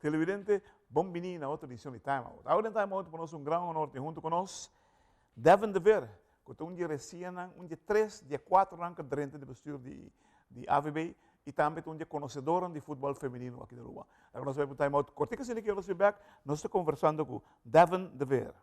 Televidente, bon bini na otro edicion di Time Out. Awe den Time Out pa nos un gran honor tin hunto cu nos Devin de Veer, cu ta un di e reciennan, un di e tres di e cuatronan cu drenta den bestuur di di AVB y tambe ta un di e conocedornan di futbol femenino aki na Aruba. Laga nos bai pa un Time Out cortico asina ki nos bin bek, nos ta conversando cu Devin de Veer.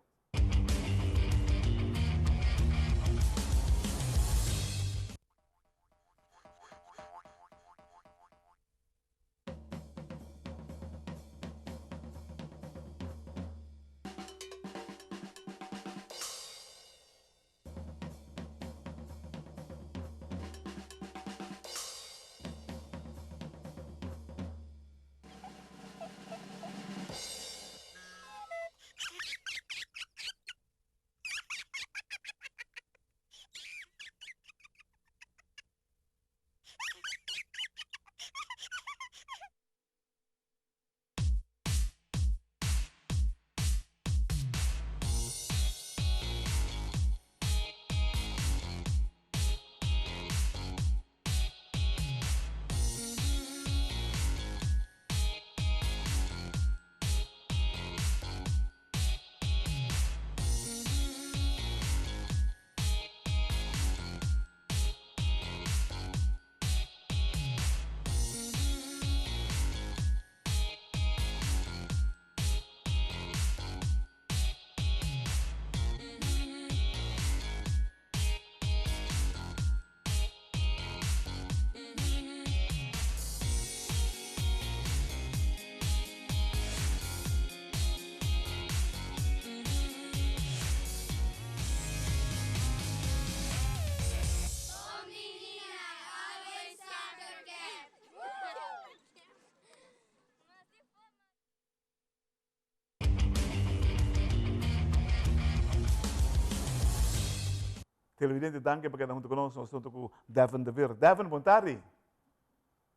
Televidente, danki pa keda huntu ku nos. Nos ta huntu ku Devin de Veer. Devin, bon tardi.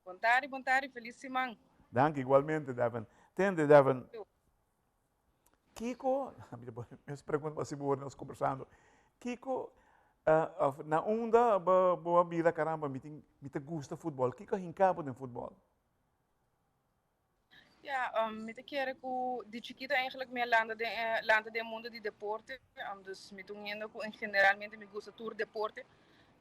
Bon tardi, bon tardi. Felis siman. Danki, igualmente, Devin. Tende, Devin, kiko, mi ta pone mes pregunta pa sigur nos kombersando. Kiko, of na unda bo bo a bira caramba mi tin mi ta gusta futbol? Kiko a hinka bo den futbol? Ja, um, mi ta kere ku di chikito eigenlijk mi a landa den e lanta den e mundo di deporte. Um, dus mi ta un hende ku en generalmente mi gusta tur deporte.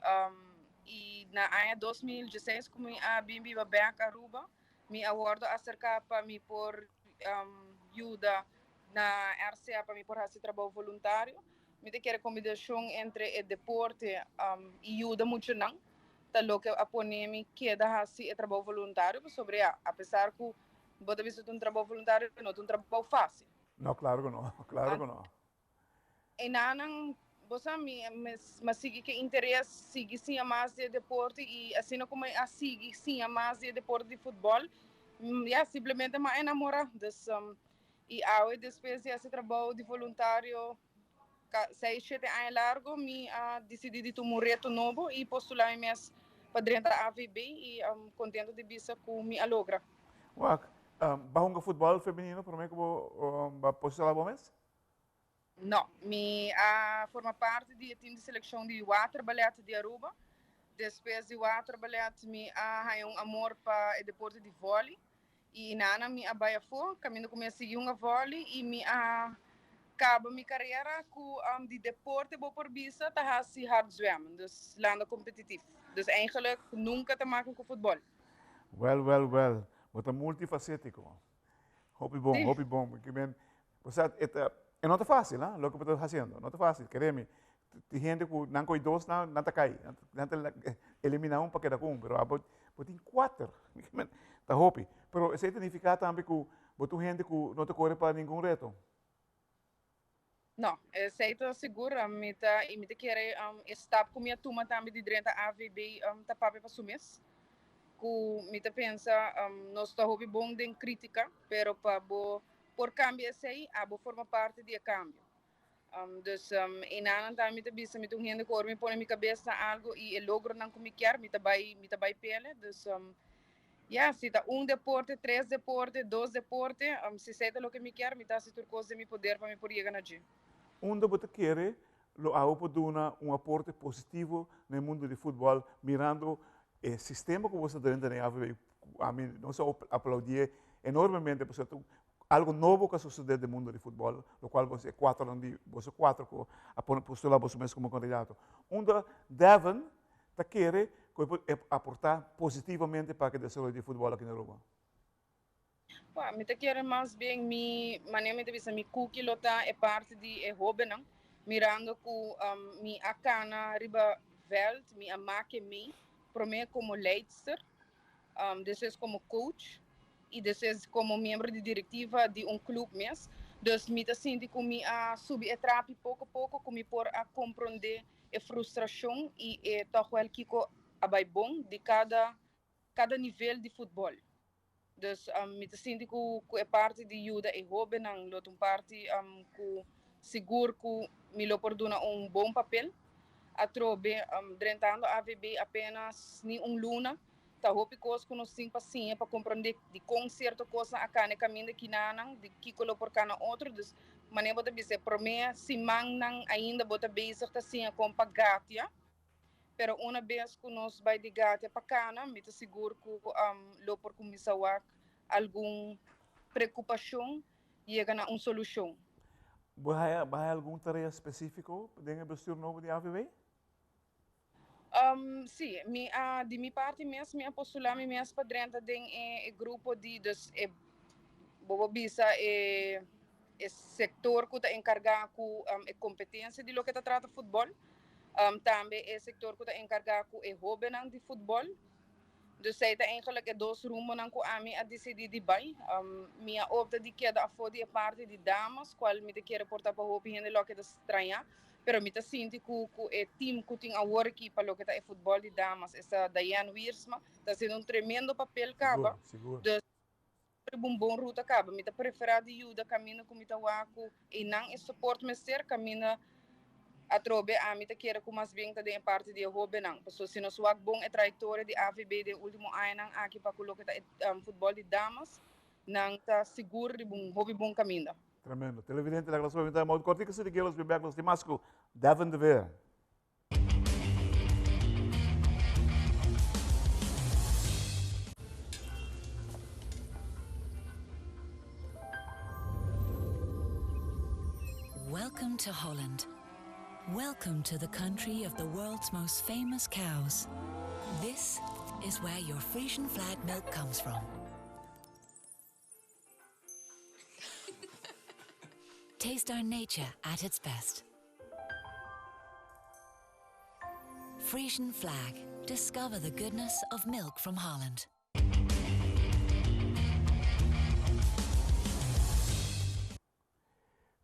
Um, i na aña 2016 ku mi a bin biba bek Aruba, mi a wordo aserká pa mi por um, yuda na RCA pa mi por hasi trabou voluntario. Mi ta kere kombinashon entre e deporte um, i yuda muchanan. ta loke a pone mi keda hasi e trabou voluntario pasobra ya, apesar ku bo ta bisa ta un trabou voluntario, no ta un trabou fásil. No, klaro ku no, klaro ku no. Enanan, bo sa, mi a sigui ku e interes, sigui siña mas di e deporte i asina ku mi a sigui siña mas di e deporte di futbòl, ya, simplemente mi a enamorá. Dus, i awe despues di hasi trabou di voluntario Seis, shete aña largo mi a disidí di tuma un reto nobo i postulá mi mes pa drenta AVB i kontento di bisa ku mi a logra. Wak, bo a hunga futbòl femenino promé ku bo a postulá bo mes? No, mi a forma parti di e tim di selekshon di waterballet di Aruba. Despues di waterballet mi a haña un amor pa e deporte di vòli I nana mi a bai afó, kaminda ku mi a sigui hunga vòli i mi a kaba mi karera ku di deporte bo por bisa ta hasi hardzwemmen, dus landa kompetitif. Dus eigenlijk nunka ta maken ku futbòl. Wèl, wèl, wèl, bo ta multifasétiko. Hopi bon, hopi bon. Ke men, bo sa, e ta, e no ta fásil, ha, loke bo ta hasiendo, no ta fásil, kere mi. Tin hende ku nan ko'i dos nan, nan ta kai, nan ta eliminá un pa keda ku un, pero abo bo tin kuater, ta hopi. Pero esei ta nifiká tambe ku bo ta un hende ku no ta kore pa ningun reto? No, esei ta sigur. Mi ta, i mi ta kere e stap ku mi a tuma tambe di drenta AVB ta papia pa su mes. Ku mi ta pensa nos ta hopi bon den krítika, pero pa bo por kambia esei, abo forma parti di e kambio. Dus enanan tambe mi ta bisa mi ta un hende ku ora mi pone mi kabes na algu i e logronan ku mi kier mi ta bai mi ta bai pele. Dus ya si ta un deporte, tres deporte, dos deporte si esei ta loke mi kier mi ta hasi tur kos den mi poder pa mi por yega na dje. Unda bo ta kere lo awe por duna un aporte positivo na e mundo di futbòl mirando e sistema ku bo sta drenta den AVB? Ami nos a aplaudié. enormemente pasobra ta algo nobo ku a sosodé den mundo di futbòl, lokual boso e kuatronan di boso kuatro ku a pone postulá boso mes komo kandidato. Unda Devon ta kere ku e por aportá positivamente pa e desaroyo di futbòl aki na Aruba? Wak, mi ta kere mas bien mi, manera mi ta bisa, mi kuki lo ta e parti di e hobennan, mirando ku mi a kana riba veld, mi a make mi promé komo leidster, despues komo coach i despues komo miembro di direktiva di un club mes. Dus mi ta sinti ku mi a subi e trapi poko poko ku mi por a komprondé e frustrashon i e tòg wèl kiko a bai bon di kada kada nivel di futbòl. Dus mi ta sinti ku ku e parti di yuda e hóbennan lo ta un parti ku sigur ku mi lo por duna un bon papel. Atrobe drentando AVB apenas ni un luna ta hopi kos ku nos tin pa siña pa komprondé dikon sierto kosnan a kana e kaminda kinanan, di kiko lo por kana otro. Dus manera bo ta bisa e promé simannan ainda bo ta bezig ta siña kon pa gatia. Pero una bes ku nos bai di gatia pa kana, mi ta sigur ku lo por kuminsá wak algun preokupashon yega na un solushon. Bo haya bo haya algun tarea spesífiko den e bestuur nobo di AVB? Sí, mi a di mi parti mes mi a postulá mi mes pa drenta den e grupo di dus e bo por bisa e e sektor ku ta enkargá ku e kompetensia di loke ta trata futbòl. Tambe e sektor ku ta enkargá ku e hóbennan di futbòl. Dus ei ta eigenlijk e dos rumbonan ku ami a disidí di bai. Mi a opta di keda afó di e parti di damas, kual mi ta kere por ta pa hopi hende loke ta strañá. Pero mi ta sinti ku ku e tim ku tin awor aki pa loke ta e futbòl di damas, esta Diane Wiersma, ta hasiendo un tremendo papel kaba. Sigur, sigur. Dus riba un bon ruta kaba. Mi ta preferá di yuda kaminda ku mi ta wak ku einan e soport mester, kaminda atrobe ami ta kere ku mas bien ta den e parti di e hóbennan. Pasobra si nos wak bon e trayektoria di AVB den e último añanan aki pa ku loke ta e futbòl di damas, nan ta sigur riba un hopi bon kaminda. Tremendo. Televidente, laga nos benta modo kortiko si di Gelos bin bek nos tin mas ku Devin de Veer. Welcome to Holland. Welcome to the country of the world's most famous cows. This is where your Frisian flag milk comes from. Taste our nature at its best. Frisian flag. Discover the goodness of milk from Holland.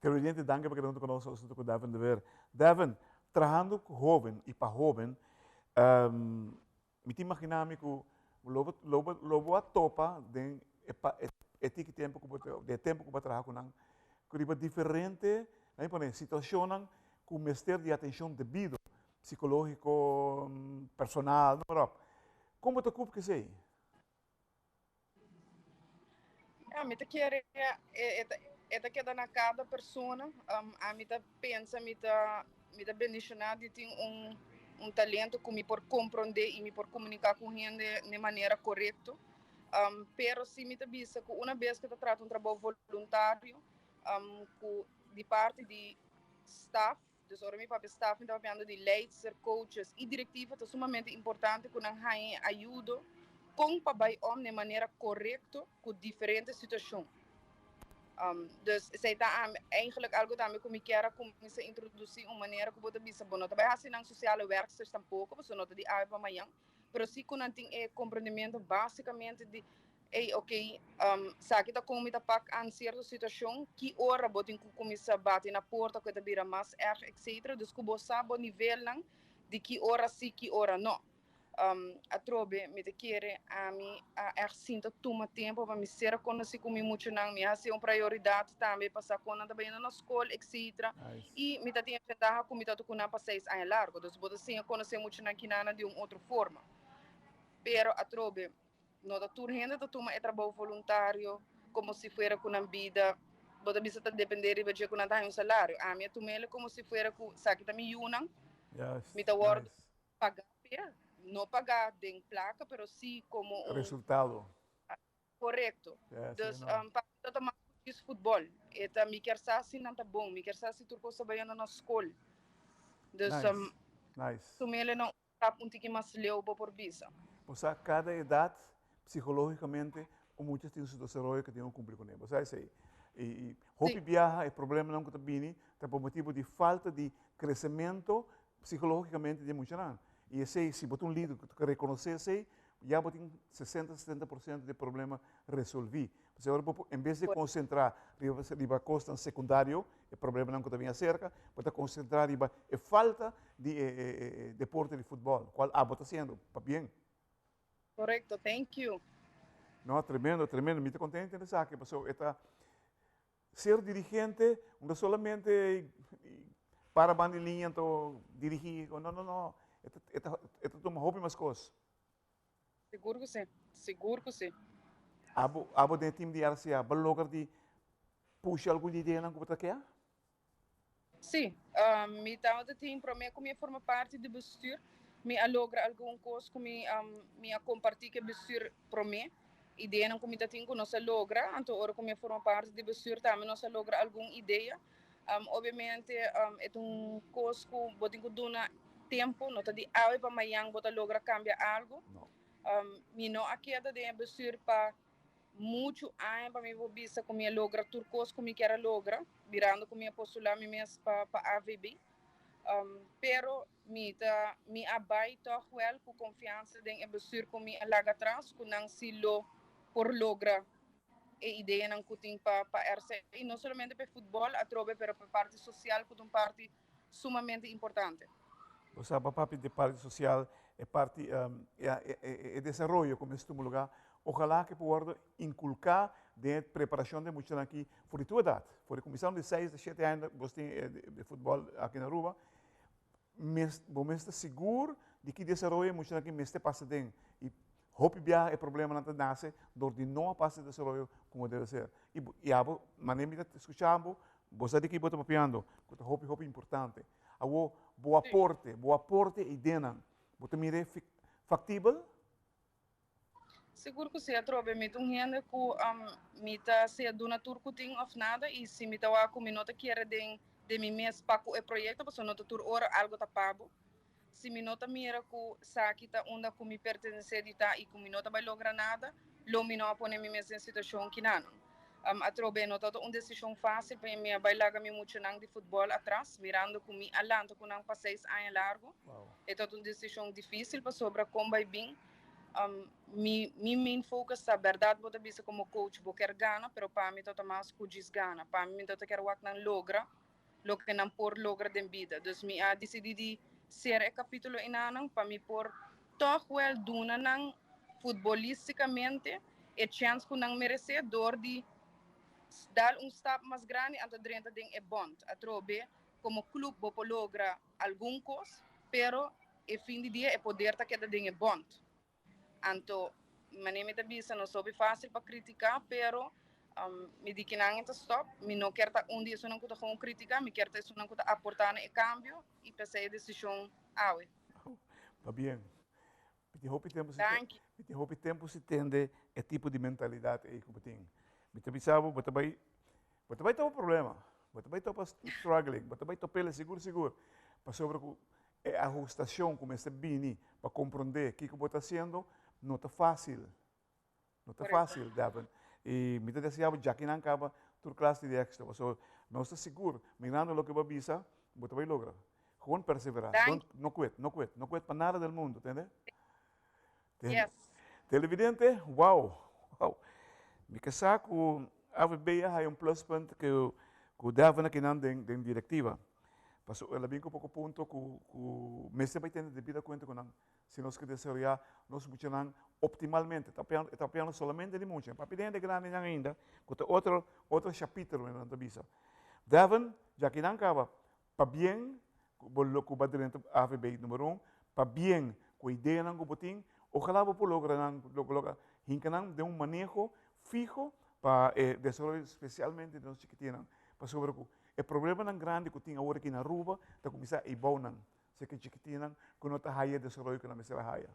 Televidente, danki pa keda huntu ku nos huntu ku Devin de Weer. Devin, trahando ku hoben i pa hoben, um, Mi ta imaginá mi ku lo bo lo bo lo bo a topa den e pa e e tiki tempu ku bo ta den e tempu ku bo a traha ku nan ku riba diferente laat mi pone situashonnan ku mester di atenshon debido, psikológiko, personal, noem maar op. Kon bo ta kup ku esei? Ja, mi ta kere e, e, ta, e ta keda na kada persona. Um, ami ta pensa, mi ta, mi ta bendishoná di tin un, un talento ku mi por komprondé i mi por komuniká ku hende de manera korekto. Um, pero si mi ta bisa ku una bes ku ta trata un trabou voluntario, um, ku di parti di staff, dus ora mi papia staff mi ta papiando di leidster, coaches i direktiva, ta sumamente importante ku nan haña e ayudo kon pa bai om na e manera korekto ku diferente situashon. Dus esei ta eigenlijk algo tambe ku mi kier a kuminsá introdusí, un manera ku bo ta bisa bo no ta bai hasi nan sosiale werksters tampoko, pasobra no ta di awe pa mañan, pero si ku nan tin e komprendimentu básikamente di Ey, ok, saki ta kon mi ta pak an sierto situashon, ki ora bo tin ku kuminsá bati na porta ku e ta bira mas erg, etcetera. Dus ku bo sa bo nivelnan di ki ora si, ki ora no. Atrobe mi ta kere ami a ègt sinta tuma tempu pa mi ser konosí ku mi muchanan, mi a hasi un prioridat tambe pa sa kon nan ta bayendo na skol, etcetera. I mi ta tin e ventaha ku mi ta ku nan pa seis aña largu, dus bo ta siña konosé muchanan kinanan di un otro forma. Pero atrobe. No ta tur hende ta tuma e trabou voluntario como si fuera cu nan bida, bo ta bisa ta depende riba dje cu nan ta haña un salario. Ami a tum'el como si fuera cu esaki ta mi yunan, mi ta wordo paga p'e, no paga den placa, pero si como un Resultado. Korekto. Dus pa mi ta mas ku djis futbòl. E ta mi kier sa si nan ta bon, mi kier sa si tur kos ta bayendo na skol. Dus tumele na un stap un tiki mas leu bo por bisa. Bo sa kada edat psikologikamente un mucha tin su desaroyo ku tin ku kumpli kuné. Bo sa esei. I hopi biaha e problemanan ku ta bini ta por motibu di falta di kresementu psikologikamente di e muchanan. I esei si bo ta un lider ku ta rekonosé esei ya bo tin 60, 70% di e problema resolví. Pasobra ora bo por, en bes di konsentrá riba riba kosnan sekundario, e problemanan ku ta bin aserka, bo ta konsentrá riba e falta di e e e deporte di futbòl, kual abo ta hasiendo, pabien. Korekto, thank you. No, tremendo, tremendo. Mi ta kontento den esaki, pasobra e ta ser dirigente no ta solamente para banda di liña anto dirigí, no, no, no, e ta e ta e ta tuma hopi mas kos. Sigur ku si, sigur ku si. Abo, abo den e team di RCA, bo logra di pusha algun di ideanan ku bo ta kea? Si, mi tabata tin promé ku mi a forma parti di bestuur, mi a logra algun kos ku mi mi a kompartí ku e bestuur promé, ideanan ku mi ta tin ku nos a logra, anto ora ku mi a forma parti di bestuur tambe nos a logra algun idea. Obviamente e ta un kos ku bo tin ku duna tempu, no ta di awe pa mañan bo ta logra kambia algu. Mi no a keda den e bestuur pa muchu aña pa mi por bisa ku mi a logra tur kos ku mi kier a logra, mirando ku mi a postulá mi mes pa pa AVB. Pero mi ta mi a bai tòg wèl ku konfiansa den e bestuur ku mi a laga atras ku nan si lo por logra e ideanan ku tin pa pa RCI, no solamente pa e futbòl atrobe pero pa e parti sosial ku ta un parti sumamente importante. Bo sa pa papia di parti sosial, e parti e desaroyo ku mester tuma lugá, ojalá ku e por wòrdu inkulká den e preparashon di e muchanan aki for di tur edat, for di kuminsando di seis, shete aña bos tin e futbòl aki na Aruba, bo mester sigur di ki desaroyo e muchanan aki mester pasa den i hopi biaha e problemanan ta nase dor di no a pasa e desaroyo komo debe ser. I abo, manera mi ta skucha bo, bo sa di ki bo ta papiando, ku ta hopi hopi importante. Awor, bo aporte, bo aporte e ideanan, bo ta mira e faktibel? Sigur ku si atrobe mi ta un hende ku mi ta sea duna tur ku tin òf nada i si mi ta wak ku mi no ta kere den den mi mes pa ku e proyekto pasobra no ta tur ora algu ta pa bo. Si mi no ta mira ku saki ta unda ku mi pertenesé di ta i ku mi no ta bai logra nada, lo mi no a pone mi mes den situashon kinanan. Atrobe no tabata un desishon fásil pa mi a bai laga mi muchanan di futbòl atras mirando ku mi a lanta ku nan pa seis aña largu. E tabata un desishon difísil pasobra kon bai bin Mi mi main focus ta berdad bo ta bisa como coach bo kier gana pero pa mi ta mas cu djis gana pa mi mi ta kier wak nan logra loke nan por logra den bida dus mi a dicidi di cera e capitulo enanan pa mi por toch wel duna nan futbolisticamente e chance cu nan merece door di dal un stap mas grandi anto drenta den e bond atrobe como club bo por logra algun cos pero E fin di dia e poder ta keda den e bond. Anto, manera mi ta bisa, no sobi fácil pa critica, pero mi di kinan e ta stop. Mi no kier ta un di esunnan cu ta gewoon critica, mi kier ta esunnan cu ta aporta na e cambio y p'esey e decision awe. Pabien. Mi tin hopi tempo si mi tin hopi tempo si tende e tipo di mentalidad ey cu bo tin. Mi ta bisa bo, bo ta bay bo ta bay topa problema, bo ta bay topa struggling, bo ta bay top'el sigur sigur, pasobra cu E ahustacion cu mester bini pa comprende kico bo ta haciendo no ta facil. No ta facil, Devin. Y mi ta desea bo djaki nan caba tur clase di exito. Pasobra nos ta sigur, mirando loke bo a bisa, bo ta bay logra. Gewoon persevera. Don't, no quit, no quit. No quit pa nada del mundo, tende? Yes. Televidente, wow, wow. Mi ke sa ku AVB a haya un pluspunt ku ku Devin akinan den den direktiva. Paso el a bin ku poko punto ku ku mester bai tene debida kuenta ku nan si nos ke desaroyá nos muchanan optimalmente. Ta papiando, e ta papiando solamente di mucha, e papia di hende grandinan ainda ku ta otro otro shapitulo nan ta bisa. Devin, djakinan kaba Pabien ku bo lo ku bo a drenta AVB numero un, pabien ku e ideanan ku bo tin, ojalá bo por logra nan, logra hinka nan den un maneho fiho pa e desaroyo spesialmente di nos chikitinnan, pasobra ku e problemanan grandi ku tin awor aki na Aruba ta kuminsá eibou nan, seke chikitinnan ku no ta haya e desaroyo ku nan mester a haya.